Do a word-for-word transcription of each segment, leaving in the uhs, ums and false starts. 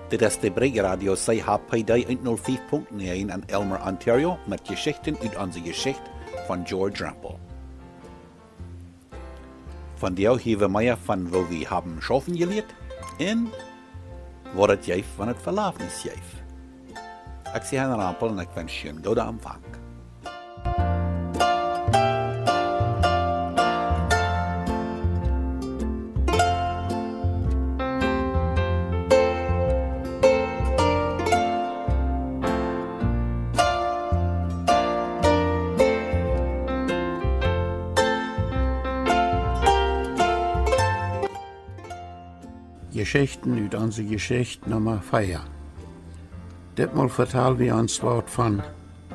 Dit es de Brigj Radio C H P D eent null fief Punkt näajen en Aylmer, Ontario, met Jeschichten ut onse Jeschicht von George Rempel. Vondoag hia wie mea von woo wie haben schaufen jelieet un waut et jeef, wan et Velafnis jeef. Ekj sie Hein Rempel un ekj wensch junt gooden Aunfank. Jeschichten ut onse Jeschicht Numma vea. Ditmol vetal wie ons waut von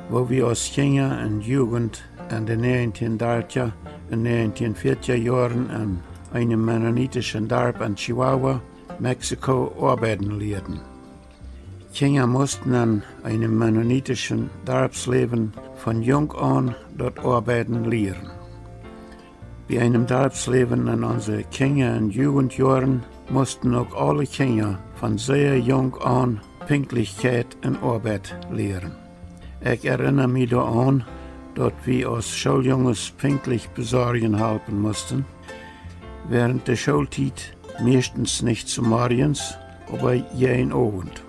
woo wie aus Kjinja un Jugent en de näajentieen dartja un näajentieen fiatja Joaren en eenem mennonitischen Darp en Chihuahua, Mexiko, oabeiden lieeden. Kjinja musten en eenem mennonitischen Darpsläwen von junk aun daut Oabeiden lieren. Bie eenem Darpsläwen en onse Kjinja- un Jugentjoaren musten uk aule Kjinja von sea junk aun Pinkjtlichkjeit un Oabeit lieren. Ekj erinna mie doaraun, daut wie aus Schooljunges pinkjtlich besorjen halpen musten, wäarent de Schooltiet, mieeschtens nich zemorjes, oba jäajen Owent.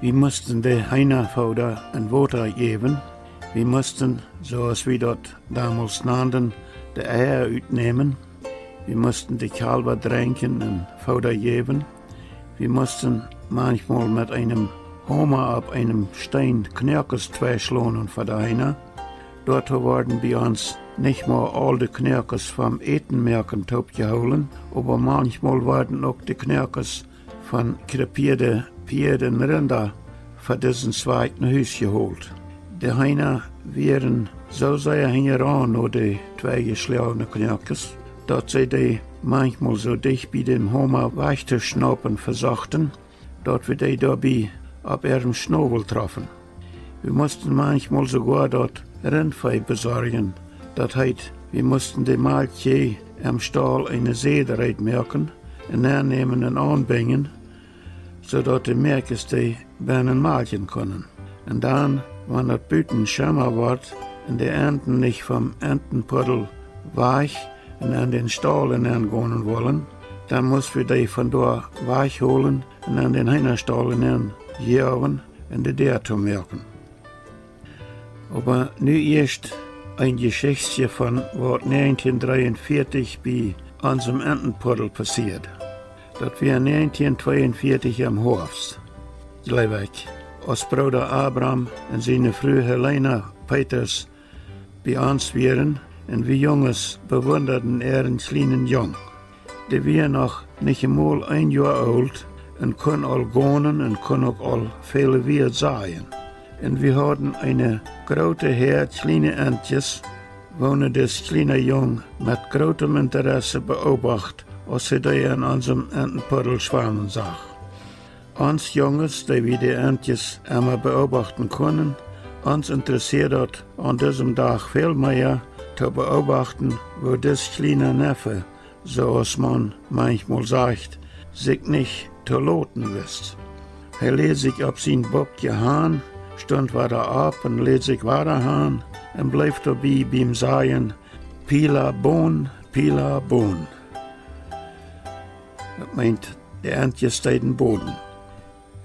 Wie musten de Heena Fooda un Wota jäwen. Wie musten, soo aus wie daut domols nanden, de Eia utnämen. Wie musten de Kjalwa drenkjen un Fooda jäwen. Wie musten manchmol met eenem Homa opp eenem Steen Knoakes tweischlonen fa de Heena. Doatoo worden bie ons nich mau aul de Knoakes vom Äten moaken toopjehoolen, oba manchmol worden uk de Knoakes von krepieede Pieed un Rinda fa disen Zwakj no Hus jehoolt. De Heena wieren soo sea hinjaraun no de tweijeschlojene Knoakes, daut see dee manchmol soo dicht bie däm Homa wajch to schnaupen vesochten, daut wie dee doabie opp äarem Schnowel troffen. Wie musten manchmol soogoa daut Rintvee besorjen. Daut heet, wie musten de Malkjkjieej em Staul eene Säd reed moaken un nennämen un aunbinjen, soo daut de Mäakjes dee bennen malkjen kunnen. Un dan, wan daut buten schemma wort un de Enten nich vom Entenpuddel wajch un en dän Staul nenn gonen wullen, dan must wie dee von doa wajchholen un en dän Heenastaul nenn joagen un de Däa toomoaken. Oba nu ieescht een Jeschichtje von waut näajentieen dreeunvieetich bie onsem Entenpuddel passieed. Daut wia näajentieen tweeunvieetich em Hoafst, jleew ekj, aus Brooda Abram un siene Fru Helena Peters bie ons wieren un wie Junges bewundaden äaren kjlienen Jung. Dee wia noch nich emol een Joa oolt un kunn aul gonen un kunn uk aul väle Wieed sajen. Un wie hauden eene groote Häad kjliene Entjes, woone dis kjliena Jung met grootem Interesse beobacht, aus hee dee en onsem Entenpuddel schwamen sach. Ons Junges, dee wie de Entjes emma beobachten kunnen, ons interessieed daut aun disem Dach väl mea to beobachten, woo dis kjliena Neffe, soo aus maun manchmol sajcht, sikj nich to loten wist. Hee läd sikj opp sien Bukje han, stunt wada opp un läd sikj wada han un bleef doabie biem sajen: Pila bon, pila bon. Daut meent, de Entjes deeden boden.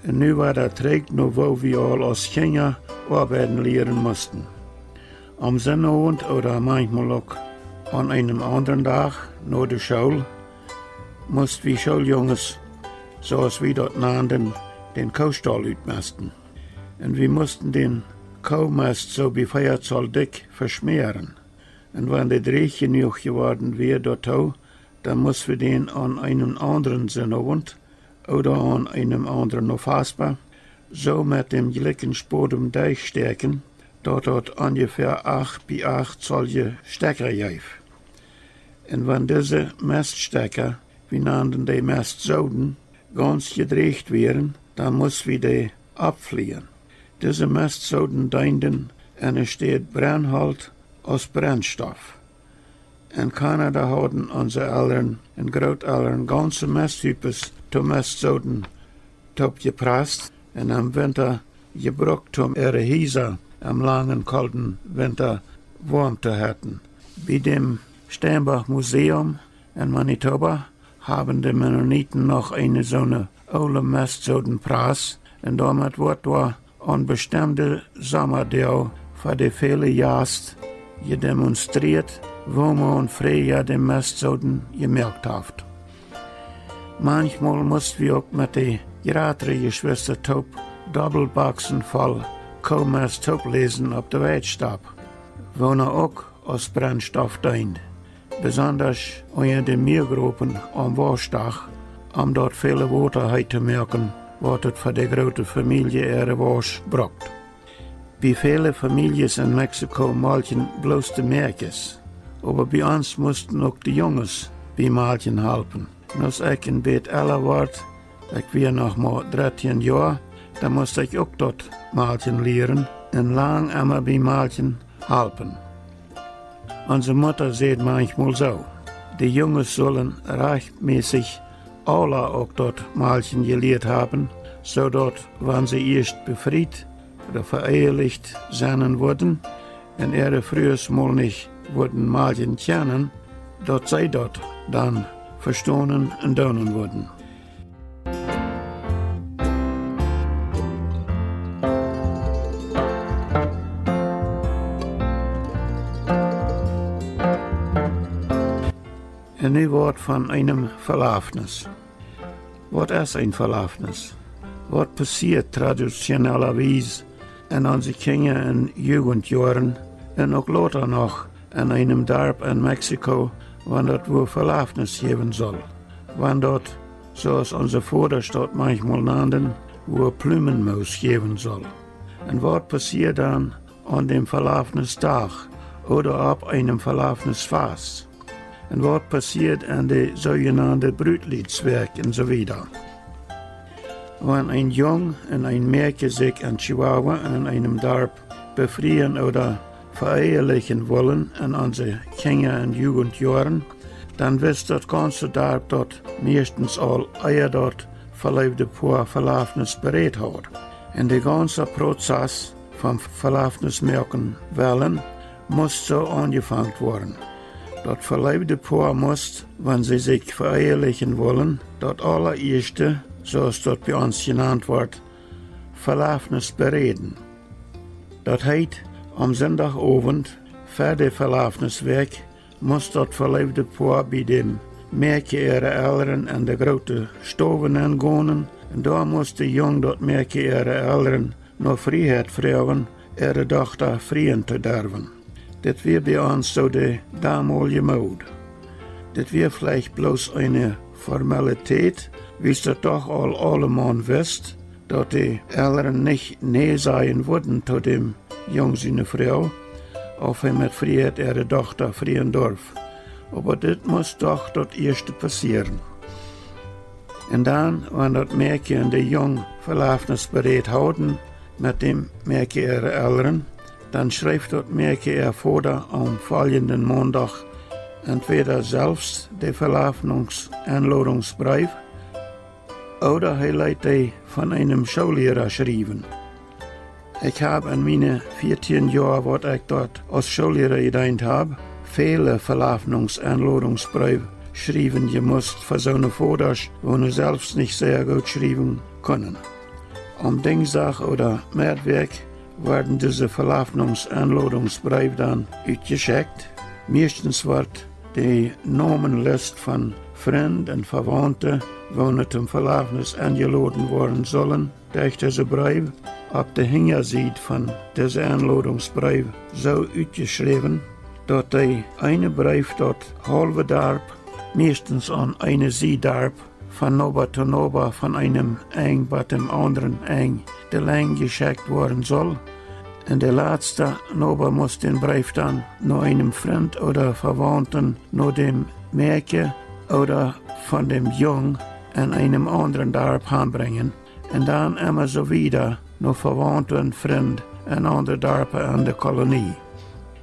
Un nu wia daut trigj no woo wie aul aus Kjinja oabeiden lieren musten. Aum Sinnowent ooda manchmol uk aun eenem aundren Dach no de School must wie Schooljunges, soo aus wie daut nanden, dän Koostaul utmesten. Un wie musten dän Koomest soo bie vea Zoll dikj veschmäaren. Un wan dee drieech jenuach jeworden wia doatoo, dan must wie dän aun eenem aundren Sinnowent ooda aun eenem aundren Novaspa soo met däm jlikjen Spodem derchstäakjen, daut daut onjefäa acht bie acht Zoll Stekja jeef. Un wan dise Meststekja, wie nanden dee Mestsoden, gaunz jedrieecht wieren, dan must wie dee oppfliejen. Dise Mestsoden deenden enne Städ Brennholt aus Brennstoff. En Kanada hauden onse Elren un Grootelren gaunze Mesthupes to Mestsoden toop jeprast un em Winta jebrukt, om äare Hiesa em langen, kolden Winta woam to halpen. Bie däm Steinbach Museum en Manitoba haben de Mennoniten noch eene soone oole Mestsodenpras, un doamet woat doa aun bestemde Sommadoag fa de väle Jast jedemonstrieet, woo maun fräaja de Mestsoden jemoakt haft. Manchmol must wie uk met de jratre Jeschwista toop Dobbelboksen voll Koomest toop läsen opp de Weidstap, woo daut uk aus Brennstoff deend. Besondasch unja de Miagropen aum Woaschdach, om daut väle Wota heet to moaken, waut et fa de groote Famielje äare Wosch brukt. Bie väle Famieljes en Mexiko molkjen bloos de Mäakjes, oba bie ons musten uk de Junges bie Malkjen halpen. Un aus ekj een bät ella wort, ekj wia noch mau dartieen Joa, dan must ekj uk daut Malkjen lieren un lang emma bie Malkjen halpen. Onse Mutta säd manchmol soo: De Junges sullen rajchtmässich aula uk daut Malkjen jelieet haben, soo daut, wan see ieescht befriet ooda veehelicht sennen wudden un äare Frues mol nich wudden malkjen kjennen, daut see daut dan vestonen un doonen wudden. Un nu waut von eenem Velafnis. Waut es een Velafnis? Waut passieet traditionellawies en onse Kjinja- un Jugentjoaren un uk lota noch en eenem Darp en Mexiko, wan daut wua Velafnis jäwen sull? Wan daut, soo aus onse Vodasch daut manchmol nanden, wua Plumenmoos jäwen sull? Un waut passieet dan aun däm Velafnisdach ooda opp eenem Velafnisfast? Un waut passieet en de soojenande Brutliedswäakj un soo wieda? Wan een Jung un een Mäakje sikj en Chihuahua en eenem Darp befrieen ooda veehelichen wullen en onse Kjinja- un Jugentjoaren, dan wist daut gaunze Darp daut mieeschtens aul, ea daut veleewde Poa Velafnis beräd haud. Un de gaunze Prozess von Velafnis moaken wellen must soo aunjefangen woaren. Daut veleewde Poa must, wan see sikj veehelichen wullen, daut aulaieeschte, soo aus daut bie ons jenant woat, Velafnis beräden. Daut heet, aum Sindachowent ver de Velafniswäakj must daut veleewde Poa bie däm Mäakje äare Elren en de groote Stow nengonen, un doa must de Jung daut Mäakje äare Elren no Frieheit froagen, äare Dochta frieen to derwen. Dit wia bie ons soo de domolje Mood. Dit wia veleicht bloos eene Formalität, wiels daut doch aul aulemaun wist, daut de Elren nich nä sajen wudden to däm Jung siene Froag, auf hee met Frieheit äare Dochta frieen durf. Oba dit must doch daut ieeschte passieren. Un dan, wan daut Mäakje un de Jung Velafnis beräd hauden met däm Mäakje äare Elren, dan schreef daut Mäakje äa Voda aum foljenden Mondach entwäda selfst de Velafnungsenlodungsbreef ooda hee leet dee von eenem Schoolliera schriewen. Ekj hab en miene vieetieen Joa, waut ekj doa aus Schoolliera jedeent hab, väle Velafnungsenlodungsbreef schriewen jemust fa soone Vodasch, woone selfst nich sea goot schriewen kunnen. Aum Dinjsdach ooda Meddwäakj worden dise Velafnungsenlodungsbreef dan utjeschekjt. Mieeschtens wort de Nomenlist von Frind un Vewaunte, woone toom Velafnis enjeloden woaren sullen, derch dise Breef opp de Hinjasied von dise Enlodungsbreef soo utjeschräwen, daut de eene Breef daut haulwe Darp, mieeschtens aun eene Sied Darp, von Noba to Noba, von eenem Enj bat däm aundren Enj, de Lenj jeschekjt woaren sull. Un de latste Noba must dän Breef dan no eenem Frint ooda Vewaunten, no däm Mäakje ooda von däm Jung en eenem aundren Darp hanbrinjen. Un dan emma soo wieda no Vewaunte un Frind en aundre Darpa en de Kolonie.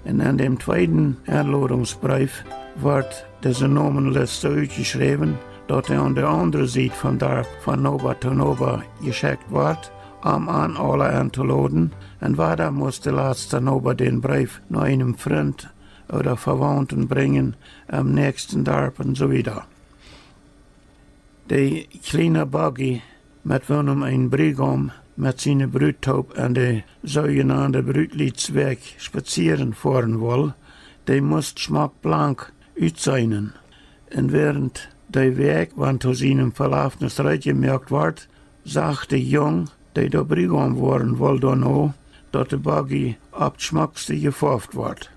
Un en däm tweeden Enlodungsbreef wort dise Nomenlist soo utjeschräwen, daut hee aun de aundre Sied vom Darp von Noba to Noba jeschekjt wort, om an aule entoloden, un wada must de latste Noba dän Breef no eenem Frint ooda Vewaunten brinjen, em näakjsten Darp un soo wieda. De kjliene Buggy, met woonem een Briegaum met siene Brut toop aun de soojenaunde Brutliedswäakj spazieren foaren wull, dee must schmock blank utseenen. Un wäarent dee Wäakj, wan to sienem Velafnis reed jemoakt wort, sach de Jung, dee de Briegaum woaren wull, doano, daut de Buggy opp daut schmockste jefoaft wort.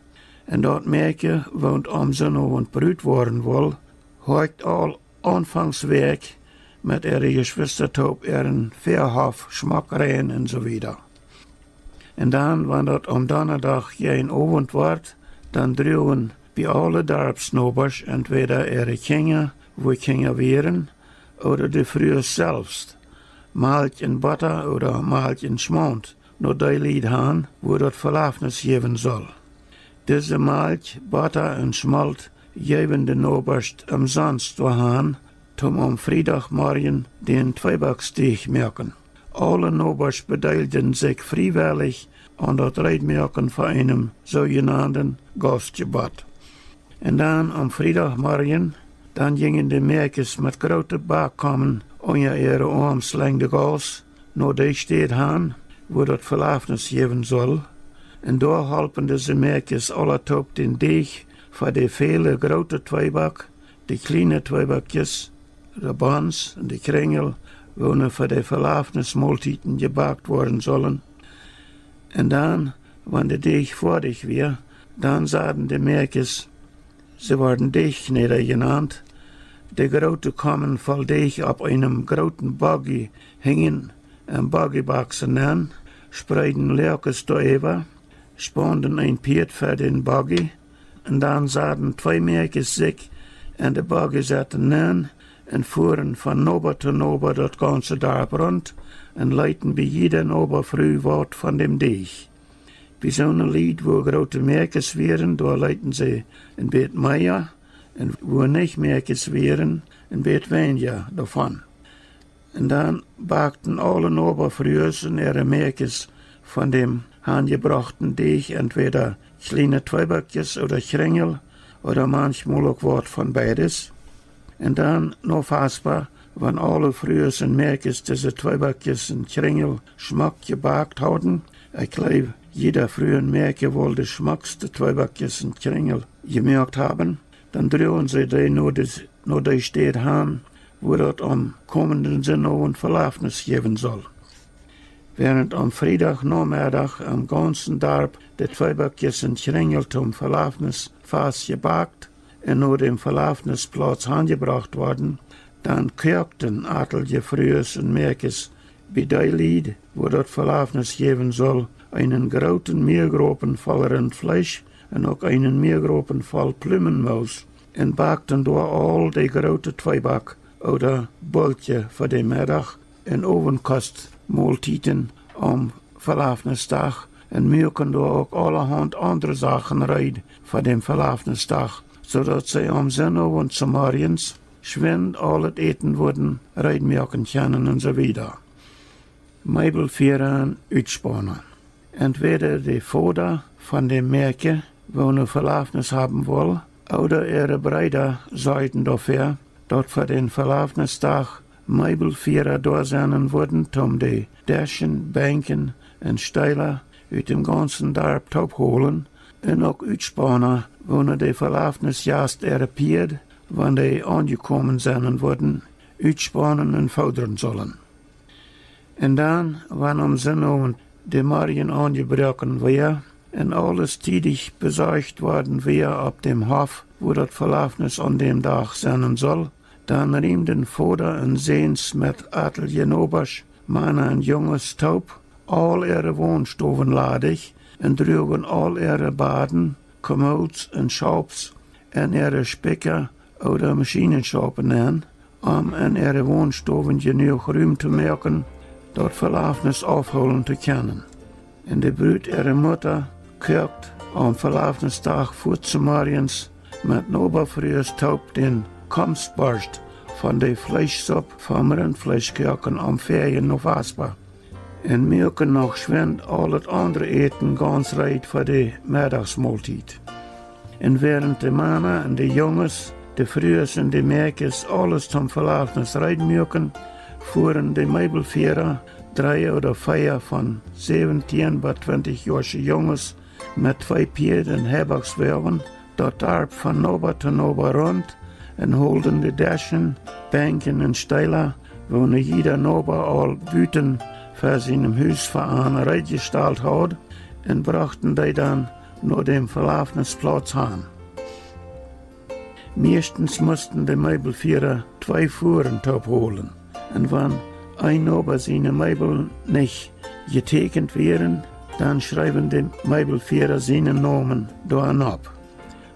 Un daut Mäakje, waut aum Sinowent Brut woaren wull, horcht aul aunfangs Wäakj met äare Jeschwista toop äaren Fäahoff schmock rein un soo wieda. Un dan, wan daut aum Donnadach jäajen Owent wort, dan druagen bie aule Darpsnobasch entwäda äare Kjinja, wua Kjinja wieren, ooda de Frues selfst, Malkj un Botta ooda Malkj un Schmaunt no dee Lied han, wua daut Velafnis jäwen sull. Dise Malkj, Botta un Schmolt jeewen de Nobasch omsonst doa han, toom aum Friedach Morjen dän Tweebacksdeech moaken. Aule Nobasch bedeelden sikj friewellich aun daut Reedmoaken fa eenem soojenaunden Gaustjebott. Un dan aum Friedach Morjen, dan jinjen de Mäakjes met groote Bakkomen unja äare Oarms lenjd de Gauss no dee Städ han, wua daut Velafnis jäwen sull. Un doa holpen dise Mäakjes aula toop dän Deech fa de väle groote Tweeback, de kjliene Tweebackjes, de Bons un de Kjrinjel, woone fa de Velafnismoltieten jebackt woaren sullen. Un dan, wan de Deech foadich wia, dan saden de Mäakjes, see worden Deechkjnäda jenant, de groote Komen voll Deech opp eenem grooten Buggy hinjen em Buggybaksen nenn, spreeden Loakes doaräwa, spaunden een Pieet fa dän Buggy, un dan saden twee Mäakjes sikj en de Buggy setten nenn un fuaren von Noba to Noba daut gaunze Darp runt un leeten bie jiede Nobafru waut von däm Deech. Bie soone Lied, wua groote Mäakjes wieren, doa leeten see een bät mea, un wua nich Mäakjes wieren, een bät weinja doavon. Un dan backten aule Nobafrues un äare Mäakjes von däm hanjebrochten Deech entwäda kjliene Tweebackjes ooda Kjrinjel ooda manchmol uk waut von beides. Un dan no Faspa, wan aule Frues un Mäakjes dise Tweebackjes un Kjrinjel schmock jebackt hauden, ekj jleew, jieda Fru un Mäakje wull de schmockste Tweebackjes un Kjrinjel jemoakt haben, dan druagen see dee no de, no dee Städ han, wua daut aum komenden Sinnowent Velafnis jäwen sull. Wäarent aum Friedach Nomeddach em gaunzen Darp de Tweebackjes un Kjrinjel toom Velafnisfast jebackt un no däm Velafnisplauz hanjebrocht worden, dan koakten atelje Frues un Mäakjes bie dee Lied, wua daut Velafnis jäwen sull, eenen grooten Meagropen voll Rintfleesch un uk eenen Meagropen voll Plumenmoos un backten doa aul de groote Tweeback ooda Bultje fa de Meddach- un Owentkostmoltieten aum Velafnisdach un muaken doa uk aulahaunt aundre Sachen reed fa däm Velafnisdach, soo daut see aum Sinnowent zemorjes schwind aulet Äten wudden reed moaken kjennen un soo wieda. Meebelfiera un Utspaunen. Entwäda de Voda von däm Mäakje, waut nu Velafnis haben wull, ooda äare Breeda sorjden doafäa, daut fa dän Velafnisdach Meebelfiera doa sennen wudden, toom de Deschen, Benkjen un Steela ut däm gaunzen Darp toopholen, un uk Utspauna, waut nu de Velafnisjast äare Pieed, wan dee aunjekomen sennen wudden, utspaunen un foodren sullen. Un dan, wan aum Sinnowent de Morjen aunjebroaken wia un aules tiedich besorcht worden wia opp däm Hoff, wua daut Velafnis aun däm Dach sennen sull, dan riemden Voda un Säns met atelje Nobasch, Mana un Junges toop, aul äare Wonstowen ladich un druagen aul äare Baden, Kommoods un Schaups en äare Spikja ooda Maschienenschaupen nenn, om en äare Wonstowen jenuach Rum to moaken, daut Velafnis aufhoolen to kjennen. Un de Brut äare Mutta koakt aum Velafnisdach fuaz zemorjes met Nobafrues toop dän Komstborscht von de Fleeschsupp vom Rintfleeschkoaken aum väajen Novaspa un muaken noch schwind aul daut aundre Äten gaunz reed fa de Medachsmoltiet. Un wäarent de Mana un de Junges, de Frues un de Mäakjes aules toom Velafnis reed muaken, fuaren de Meebelfiera, dree ooda vea von säwentieen bat twintich Joasche Junges, met twee Pieed un Heibockswoagen, daut Darp von Noba to Noba runt un holden de Deschen, Benkjen un Steela, woone jieda Noba aul buten fa sienem Hus fa an reed jestalt haud, un brochten dee dan no däm Velafnisplauz han. Mieeschtens musten de Meebelfiera twee Fuaren toop holen, un wan een Noba siene Meebel nich jetäkjent wieren, dan schreewen de Meebelfiera sienen Nomen doa nopp.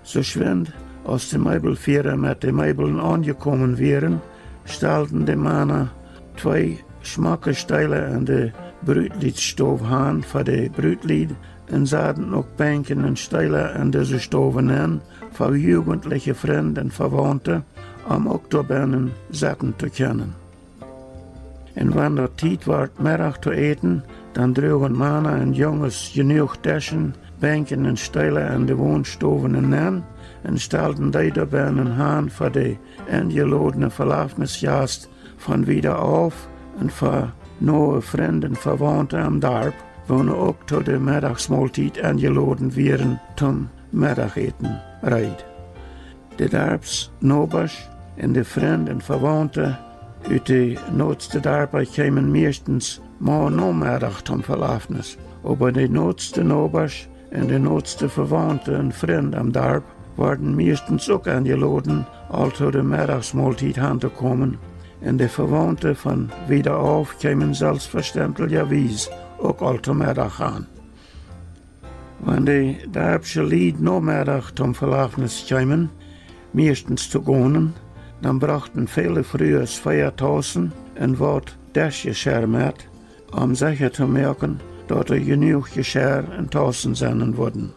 Soo schwind aus de Meebelfiera met de Meeblen aunjekomen wieren, stalden de Mana twee schmocke Steela en de Brutliedsstow han fa de Brutlied un saden uk Benkjen un Steela en dise Stow nenn fa jugentliche Frind un Vewaunte, om uk doabennen setten to kjennen. Un wan daut Tiet wort Meddach to äten, dan druagen Mana un Junges jenuach Deschen, Benkjen un Steela en de Wonstowen nenn un stalden dee doabennen han fa de enjelodne Velafnisjast von wieda auf un fa noe Frind un Vewaunte em Darp, woone uk to de Meddachsmoltiet enjeloden wieren toom Medachäten reed. De Darpsnobasch un de Frind un Vewaunte ut de noodste Darpa kjeemen mieeschtens mau Nomeddach toom Velafnis, oba de noodste Nobasch un de noodste Vewaunte un Frind em Darp worden mieeschtens uk enjeloden, aul to de Meddachsmoltiet han to komen, un de Vewaunte von wieda auf kjeemen selfstvestentlicha Wies uk aul to Meddach han. Wan de darpsche Lied Nomeddach toom Velafnis kjeemen, mieeschtens to gonen, dan brochten väle Frues vea Tausen un waut Deschjeschirr met, om secha to moaken, daut doa jenuach Jeschirr un Tausen sennen wudden.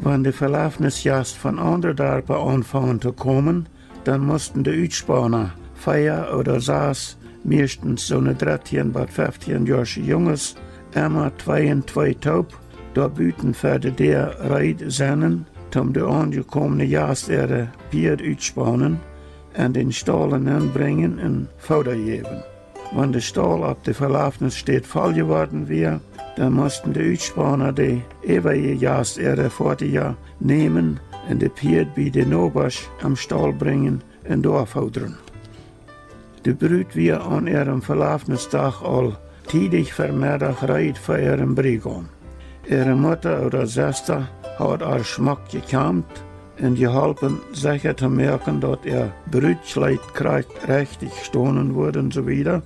Wan de Velafnisjast von aundre Darpa aunfungen to komen, dan musten de Utspona, vea ooda sas, mieeschtens soone dartieen bat feftieen Joasche Junges, emma twee un twee toop, doa buten fa de Däa reed sennen, toom de aunjekomne Jast äare Pieed utsponen un dän Staul nenn brinjen un Fooda jäwen. Wan de Staul opp de Velafnisstäd voll jeworden wia, dan musten de Utspona de äwaje Jast äare Foatieja nämen un de Pieed bie de Nobasch em Staul brinjen un doa foodren. De Brut wia aun äarem Velafnisdach aul tiedich Vemeddach reed fa äaren Briegaum. Äare Mutta ooda Sesta haud ar schmock jekjamt un jeholpen, secha to moaken, daut äa Brutkjleet krakjt rechtich stonen wudd un soo wieda.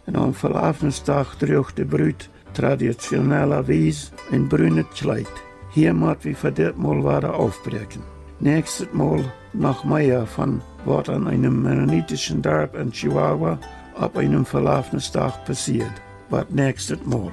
Un aum Velafnisdach druach de Brut traditionella Wies een brunet Kjleet. Hia mott wie fa dit Mol wada aufbräakjen. Näakjstet Mol noch mea von waut aun eenem mennonitischen Darp en Chihuahua opp eenem Velafnisdach passieed. Bat näakjstet Mol.